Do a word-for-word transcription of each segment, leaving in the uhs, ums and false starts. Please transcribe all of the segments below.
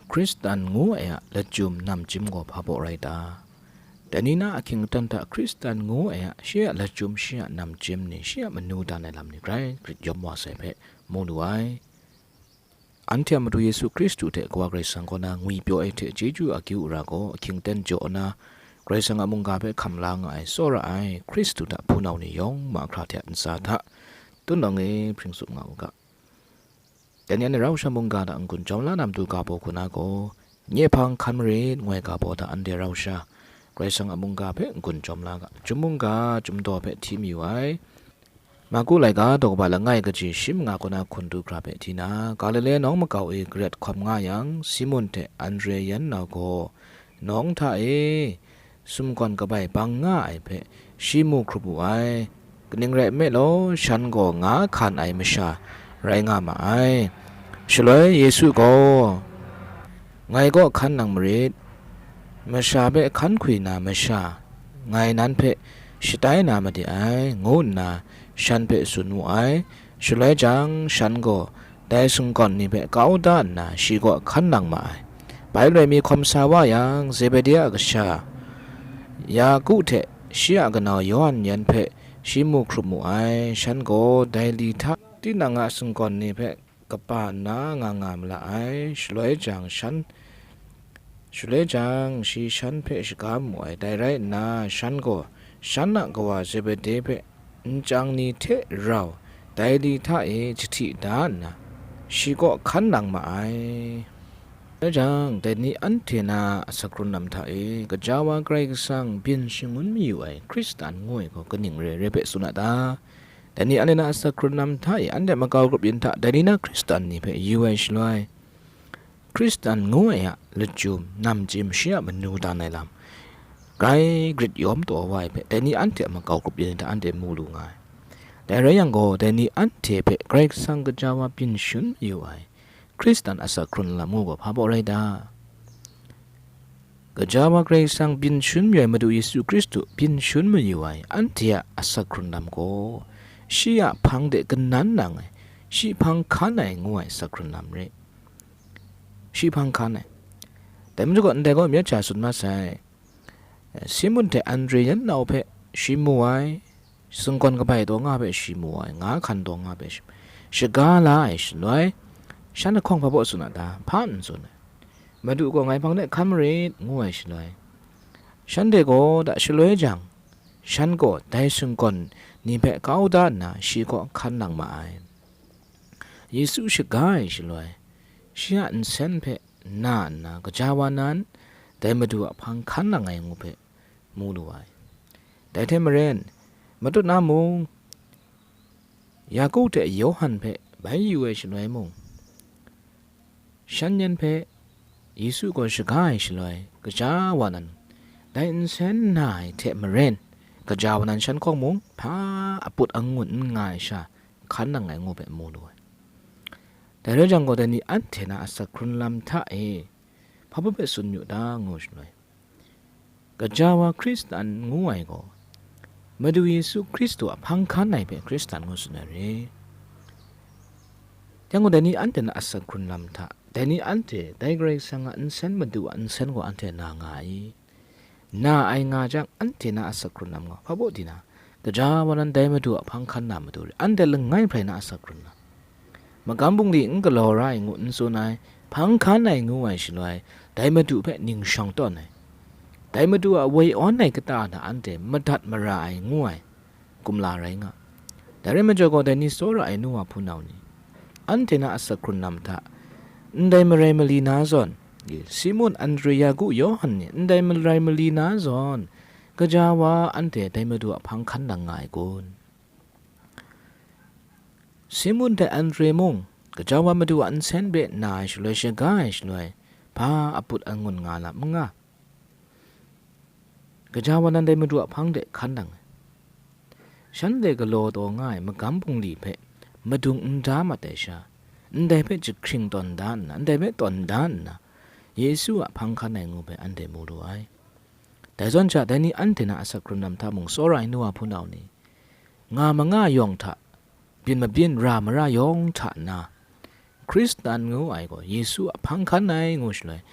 Hkristan ngu ai a lachyum namchyim gaw hpa baw rai ta? Dai ni na ahkying aten hta Hkristan ngu ai a, shi a lachyum, shi a namchyim ni, shi a manu dan ai lam ni grai grit yawm wa sai hpe mu lu ai. Anhte a Madu Yesu Hkristu hte Kawa Karai Kasang kaw na ngwipyaw ai hte chyeju akyu ara gaw ahkying aten jaw nna, Karai Kasang a mungga hpe hkam la nga ai tsawra ai Hkristu hta hpunau ni yawng mahkra hte a ntsa hta, tun nawng e hpring tsup nga u ga. Dai ni anhte rau sha mungga hta n-gun jawm la na matu ga baw hku na gaw, nye hpang hkan marit ngu ai ga baw hta anhte rau sha Karai Kasang a mungga hpe n-gun jawm la ga. Chyum mungga, chyum daw hpe hti mayu ai. Marku laika daw kaba langai kaji shi manga kaw na hkun du hkra hpe hti na, Galile nawng makau e garet hkawm nga yang, Simun hte Andre yan nau gaw nawng hta e sumgawn kabai bang nga ai hpe shi mu hkrup wu ai. Kaning rai nme law, shan gaw nga hkan ai masha rai nga ma ai. Shaloi Yesu gaw, "Ngai kaw hkan nang marit, masha hpe hkan hkwi na masha, ngai nan hpe shatai na made ai," ngu nna shan hpe tsun wu ai. Shaloi jang, shan gaw dai sumgawn ni hpe kau da nna, shi kaw hkan nang ma ai. Bai loi mi hkawm sa wa yang, Zebedi a kasha Yaku hte shi a kanau Yawhan yan hpe shi mu hkrup mu ai. Shan gaw dai li hta tinang a sumgawn ni hpe kaba nna nga nga ma la ai. Shaloi jang, shan, shaloi jang, shi shan hpe shaga mu ai. Dai rai nna, shan gaw shan a kawa Zebedi hpe nchyang ni hte rau dai li hta e jahti da nna, shi kaw hkan nang ma ai. Dai jang, dai ni anhte na asak hkrun lam hta e, Gaja wa Karai Kasang byin shangun mayu ai Hkristan ngu ai gaw kaning re ai re hpe tsun a ta? Dai ni anhte na asak hkrun lam hta e, anhte makau grup yin hta dai ni na Hkristan ni hpe yu ai shaloi, Hkristan ngu ai a lachyum, namchyim, shi a manu dan ai lam, grai grit yawm taw wa ai hpe, dai ni anhte a makau grup yin hta anhte mu lu nga ai. Dai rai yang gaw, dai ni anhte hpe Karai Kasang Gaja wa byin shangun mayu ai Hkristan asak hkrun lam ngu gaw hpa baw rai ta? Gaja wa Karai Kasang byin shangun mayu ai Madu Yesu Hkristu byin shangun mayu ai anhte a asak hkrun lam gaw, shi a hpang de kanan nang ai, shi hpang hkan ai ngu ai asak hkrun lam re. Shi hpang hkan ai. Dai majaw gaw, ndai gaw myit ja tsun ma sai. Simun hte Andre yan nau hpe shi mu ai, sumgawn kabai taw nga hpe shi mu ai, nga hkan taw nga hpe shi, shaga la ai shaloi, shan lahkawng hpa baw tsun a ta? Hpa n tsun ai. Madu gaw ngai hpang de hkan marit, ngu ai shaloi, shanhte gaw da shaloi jang, shan gaw dai sumgawn ni hpe kau da nna, shi kaw hkan nang ma ai. Yesu shaga ai shaloi, shi a nsen hpe na nna, Gaja wa nan dai Madu a hpang hkan nang ai ngu hpe mu lu ai. Dai hte maren, matut na mung, Yaku hte Yawhan hpe bai yu ai shaloi mung, shan yan hpe Yesu gaw shaga ai shaloi, Gaja wa nan dai nsen na ai hte maren, Gaja wa nan shan hkawng mung hpa aput angun n nga ai sha hkan nang ai ngu hpe mu lu ai. Dai rai jang gaw, dai ni anhte na asak hkrun lam hta e hpa baw hpe tsun yu ta, ngu shaloi, Gaja wa Hkristan ngu ai gaw, Madu Yesu Hkristu a hpang hkan ai hpe Hkristan ngu tsun ai re. Yang gaw, dai ni anhte na asak hkrun lam hta, dai ni anhte dai Karai Kasang a nsen Madu a nsen gaw anhte na nga ai. Na ai nga jang, anhte na asak hkrun lam gaw hpa baw di na, Gaja wa nan dai Madu a hpang hkan na matu re, anhte langai hprai na asak hkrun lam. Magam bungli n galaw ra ai ngu n tsun ai, hpang hkan ai ngu ai shaloi, dai Madu hpe ning shawng tawn ai, dai Madu a woi awn ai kata hta anhte madat mara ai ngu ai kumla rai nga. Dai rai majaw gaw, dai ni tsawra ai nu wa hpunau ni, anhte na asak hkrun lam hta, ndai marai mali na zawn, Simun, Andre, Yaku, Yawhan ni ndai marai mali na zawn, Gaja wa anhte dai Madu a hpang hkan nang nga ai kun? Simun hte Andre mung, Gaja wa Madu a nsen hpe na ai shaloi, shaga ai shaloi, hpa aput angun nga lam n nga. Gaja wa nan dai Madu a hpang de hkan nang ai. Shanhte galaw taw nga ai magam bungli hpe madung n da mat ai sha, ndai hpe jahkring tawn da nna, ndai hpe tawn da nna, Yesu a hpang hkan ai ngu hpe anhte mu lu ai. Dai zawn sha, dai ni anhte na asak hkrun lam hta mung tsawra ai nu wa hpunau ni, nga manga yawng hta, byin mabyin ra mara yawng hta na, Hkristan ngu ai gaw Yesu a hpang hkan ai ngu shaloi,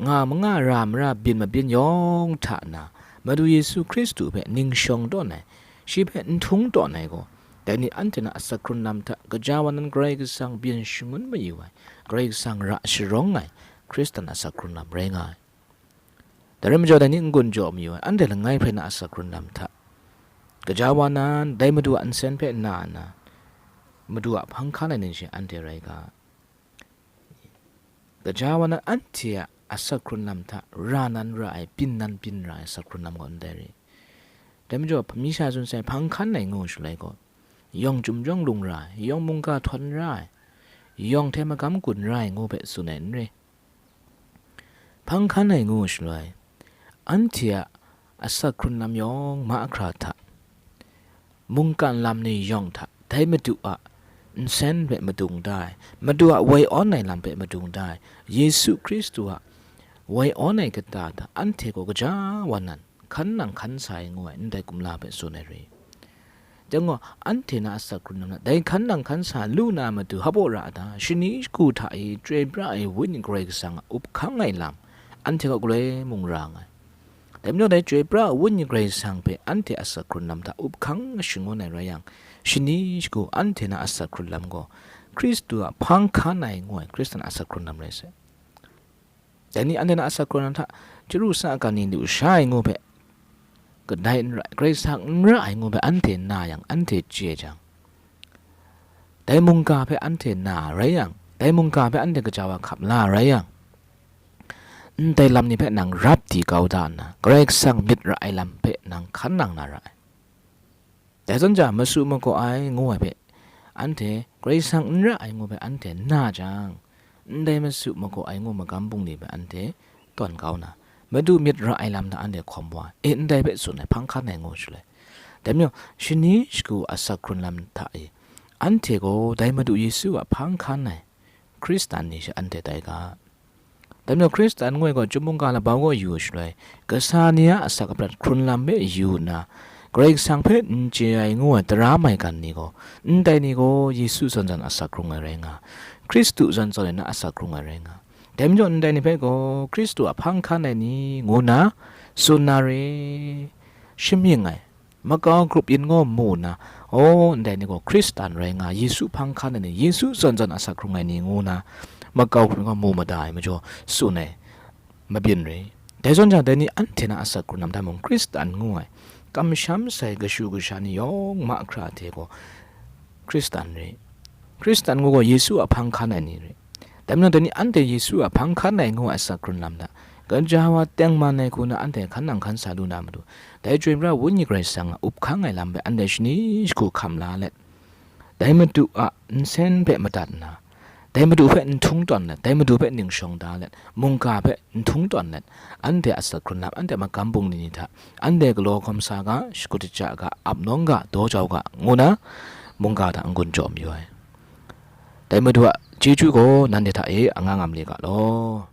nga manga ra mara byin mabyin yawng hta na, Madu Yesu Hkristu hpe ning shawng tawn ai, shi hpe n htung tawn ai gaw, dai ni anhte na asak hkrun lam hta gaja wa nan Karai Kasang byin shangun mayu ai, Karai Kasang ra sharawng ai Hkristan asak hkrun lam rai nga ai. Dai rai majaw, dai ni n-gun jaw mayu ai, anhte langai hpe na asak hkrun lam hta gaja wa nan, dai Madu a nsen hpe na nna, Madu a hpang hkan ai ni shi anhte rai ga. Gaja wa nan, anhte a asak hkrun lam hta ra nan ra ai, byin nan byin ra ai asak hkrun lam gaw ndai re. Dai majaw, mi sha tsun sai, hpang hkan ai ngu shaloi gaw, yawng chyum yawng lung ra ai, yawng mungga htawn ra ai, yawng hte magam gun ra ai ngu hpe tsun ai n re. Hpang hkan ai ngu shaloi, anhte a asak hkrun lam yawng mahkra hta, mungkan lam ni yawng hta, dai Madu a nsen hpe madung da ai, Madu a woi awn ai lam hpe madung da ai, Yesu Hkristu a woi awn ai kata hta anhte gaw gaja wa nan, hkan nang hkan sa ai ngu ai, ndai kumla hpe tsun ai re. Dai gaw, anhte na asak hkrun lam na, dai hkan nang hkan sa lu na matu hpaw ra da, shani shagu hta e Chyoi pra ai Wenyi Karai Kasang a up hkang ai lam, anhte gaw galoi mung ra nngai. Dai majaw, dai Chyoi pra ai Wenyi Karai Kasang hpe anhte asak hkrun lam hta up hkang shangun ai rai yang, shani shagu anhte na asak hkrun lam gaw Hkristu a hpang hkan ai ngu ai Hkristan asak hkrun lam rai sai. Dai ni anhte na asak hkrun lam hta chyaru sa kan ni lu sha ai ngu hpe, kadai n rai, Karai Kasang n ra ai ngu hpe anhte na yang, anhte chye jang, dai mungga hpe anhte na rai yang, dai mungga hpe anhte gaja wa hkap la rai yang, ndai lam ni hpe nang rap di kau da nna, Karai Kasang myit ra ai lam hpe nang hkan nang na ra ai. Dai zawn ja, masu magaw ai ngu ai hpe, anhte Karai Kasang n ra ai ngu hpe anhte na jang, ndai masu magaw ai ngu magam bungli hpe anhte tawn kau na, Madu myit ra ai lam hta anhte hkawm wa, e, ndai hpe tsun ai hpang hkan ai ngu shaloi. Dai majaw, shani shagu asak hkrun lam hta e, anhte gaw dai Madu Yesu a hpang hkan ai Hkristan ni sha anhte tai ga. Dai majaw, Hkristan ngu ai gaw chyum mungga labau gaw yu shaloi, kasa ni a asak aprat hkrun lam hpe yu nna, Karai Kasang hpe n chye ai ngu ai tara maigan ni gaw, ndai ni gaw Yesu zawn zawn asak hkrung ai rai nga, Hkristu zawn zawn e na asak hkrung ai rai nga. Dai majaw, ndai ni hpe gaw Hkristu a hpang hkan ai ni ngu nna tsun na re, shamying ai, makau grup yin gaw mu nna, o, ndai ni gaw Hkristan rai nga, Yesu hpang hkan ai ni, Yesu zawn zawn asak hkrung ai ni ngu nna, makau grup yin gaw mu mada ai majaw tsun ai mabyin re. Dai zawn jang, dai ni anhte na asak hkrun lam hta mung Hkristan ngu ai, kamsham sai kashu kasha ni yawng mahkra hte gaw Hkristan re. Hkristan ngu gaw Yesu a hpang hkan ai ni re. Dai majaw, dai ni anhte Yesu a hpang hkan ai ngu ai asak hkrun lam hta, gaja wa tengman ai hku na anhte hkan nang hkan sa lu na matu, dai Chyoi pra Wenyi Karai Kasang a up hkang ai lam hpe anhte shani shagu hkam la let, dai Madu a nsen hpe madat nna, dai Madu hpe n htung tawn let, dai Madu hpe ning shawng da let, mungga hpe n htung tawn let, anhte asak hkrun lam, anhte magam bungli ni hta, anhte galaw hkawm sa ga, shakut shaja ga, ap nawng ga, daw jau ga, ngu na, mungga hta n-gun jaw mayu ai. Dai Madu a chyeju gaw nanhte hta e anga ngam li ga law.